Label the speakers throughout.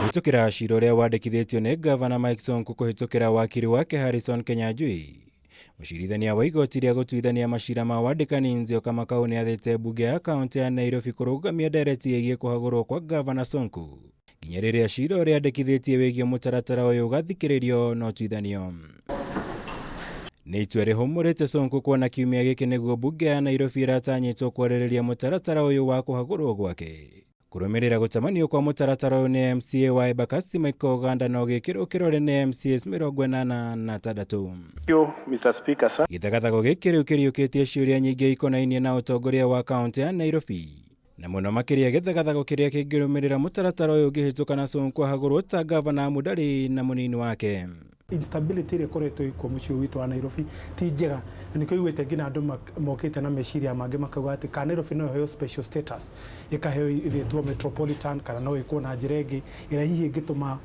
Speaker 1: Kũhĩtũkĩra cira ũrĩa wandĩkithĩtio nĩ Gavana Mike Sonko kũhĩtũkĩra wakiri wake Harrison Kenyanjui. Mũcirithania wa igoti rĩa gũtuithania macira ma wandĩkani Nzioka Makau nĩ athĩte mbunge ya kaũntĩ ya Nairobi kũrũgamia ndereti ĩgiĩ kũhagũrwo kwa Gavana Sonko nginya rĩrĩa cira ũrĩa andĩkithĩtie wĩgiĩ mũtaratara ũyũ ũgathikĩrĩrio na ũtuithanio. Nĩ itua rĩhũmũrĩte Sonko kuona kiumia gĩkĩ nĩguo mbunge ya Nairobi ĩratanyĩtwo kwarĩrĩria mũtaratara ũyũ wa kũhagũrwo gwake. Kũrũmĩrĩra gũcemanio kwa mũtaratara ũyũ nĩ MCA wa Embakasi Michael Oganda na ũgĩkĩrwo kĩrore nĩ MCAs 86.
Speaker 2: You, Mr. Speaker, sir.
Speaker 1: Gĩthagathago gĩkĩ rĩu kĩriũkĩtie ciũria nyingĩ ikonainie na ũtongoria wa kaũntĩ ya Nairobi na mũno makĩria gĩthagathago kĩrĩa kĩngĩrũmĩrĩra mũtaratara ũyũ ũngĩhĩtũka na Sonko ahagũrwo ta gavana amu ndarĩ na mũnini wake.
Speaker 3: Instability ĩrĩa ĩkoretwo ĩkuo mũciĩ witũ wa Nairobi ti njega, na nĩkĩo iguĩte nginya andũ mokĩte na meciria mangĩ makauga atĩ kana Nairobi no ĩheo special status, ĩkaheo ĩgetwo metropolitan, kana no ĩkwo na njĩra ĩngĩ ĩrĩa hihi ĩngĩtũma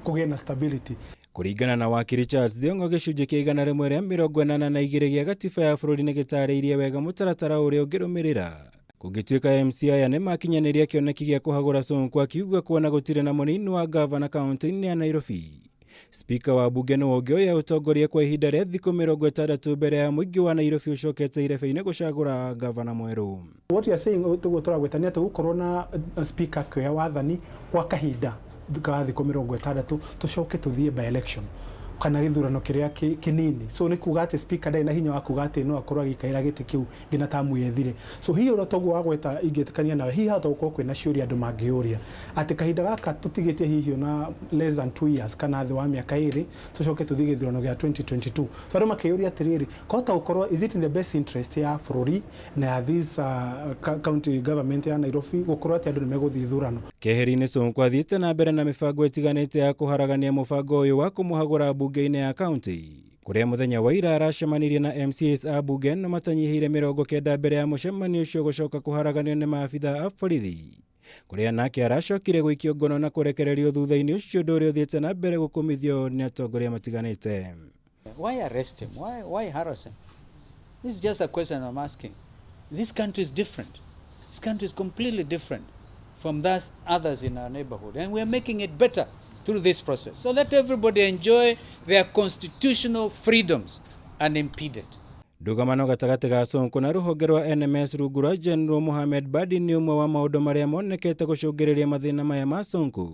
Speaker 3: kũgĩe na stability.
Speaker 1: Kũringana na wakiri Charles Thiong'o, gĩcunjĩ kĩa 182 gĩa gatiba ya bũrũri nĩ gĩtarĩirie wega mũtaratara ũrĩa ũngĩrũmĩrĩra kũngĩtuĩka MCA aya nĩ makinyanĩria kĩoneki gĩa kũhagũra Sonko, akiuga kuona gũtirĩ na mũnini wa gavana kaũntĩ-inĩ ya Nairobi. Spika wa bunge nĩwe ũngĩoya ũtongoria kwa ihinda rĩa thikũ 60 mbere ya mũingĩ wa Nairobi ũcokete irebe-inĩ gũcagũra gavana mwerũ.
Speaker 3: What you are saying, tũguo tũragwĩta nĩ atĩ gũkorwo na speaker akĩoya wathani kwa kahinda ka thikũ 60, tũcoke tũthiĩ by election kana gĩthurano kĩrĩa kĩnini. So nĩ kuga atĩ speaker ndarĩ na hinya wa kuga atĩ no akorwo agĩikarĩra gĩtĩ kĩu nginya tamu ĩthire. So hihi ũrĩa toguo wagweta ingĩtĩkania nawe, hihi hahota gũkorwo kwĩna ciũria andũ mangĩũria atĩ kahinda gaka tũtigĩtie hihi ona less than 2 years kana thĩ wa mĩaka 2, tũcoke tũthiĩ gĩthurano gĩa 2022. So andũ makĩyũria atĩrĩrĩ, kwahota gũkorwo is it in the best interest ya bũrũri na ya this county government ya Nairobi gũkorwo atĩ andũ nĩ megũthiĩ ithurano?
Speaker 1: Keheri-inĩ, Sonko athiĩte na mbere na mĩbango ĩtiganĩte ya kũharagania mũbango ũyũ wa kũmũhagũra mbunge-inĩ ya kaũntĩ, kũrĩa mũthenya wa ira aracemanirie na MCAs a mbunge ĩno matanyihĩire 90 mbere ya mũcemanio ũcio gũcoka kũharaganio nĩ maabitha a borithi, kũrĩa nake aracokire gũikio ngono na kũrekererio thutha-inĩ ũcio, ũndũ ũrĩa ũthiĩte na mbere gũkũmithio nĩ atongoria matiganĩte.
Speaker 4: Why arrest him? Why harass him? This is just a question I'm asking. This country is different. This country is completely different from those others in our neighborhood. And we are making it better through this process. So let everybody enjoy their constitutional freedoms unimpeded.
Speaker 1: Ndũgamano gatagatĩ ga Sonko na rũhonge rwa NMS rungu rwa General Mohamed Badi nĩ ũmwe wa maũndũ marĩa monekete gũcũngĩrĩria mathĩna maya ma Sonko,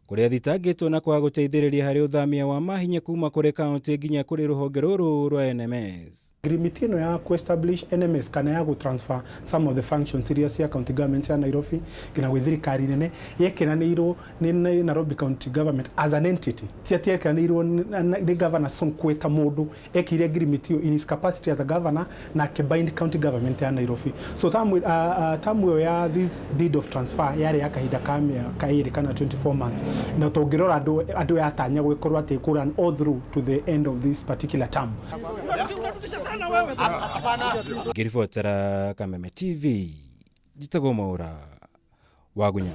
Speaker 1: kũrĩa thitangĩtwo na kwaga gũteithĩrĩria harĩ ũthamia wa mahinya kuma kũrĩ kaũntĩ nginya kũrĩ rũhonge rũrũ rwa NMS.
Speaker 3: Agreement ĩno ya ku-establish NMS kana ya gũ-transfer some of the functions iria cia county government ya Nairobi nginya gwĩ thirikari nene yekeranĩirwo nĩ Nairobi County Government as an entity, ti atĩ yekeranĩirwo nĩ Governor Sonko ta mũndũ. Ekĩire agreement ĩyo in his capacity as a governor na akĩbind county government ya Nairobi. So term ĩyo ya this deed of transfer yarĩ ya kahinda ka mĩaka 2 kana 24 months, na tũngĩrora andũ yatanya gũgĩkorwo atĩ ĩkũ run all through to the end of this particular term.
Speaker 1: Ngĩribotera Kameme TV, njĩtagwo Mwaũra Wagunya.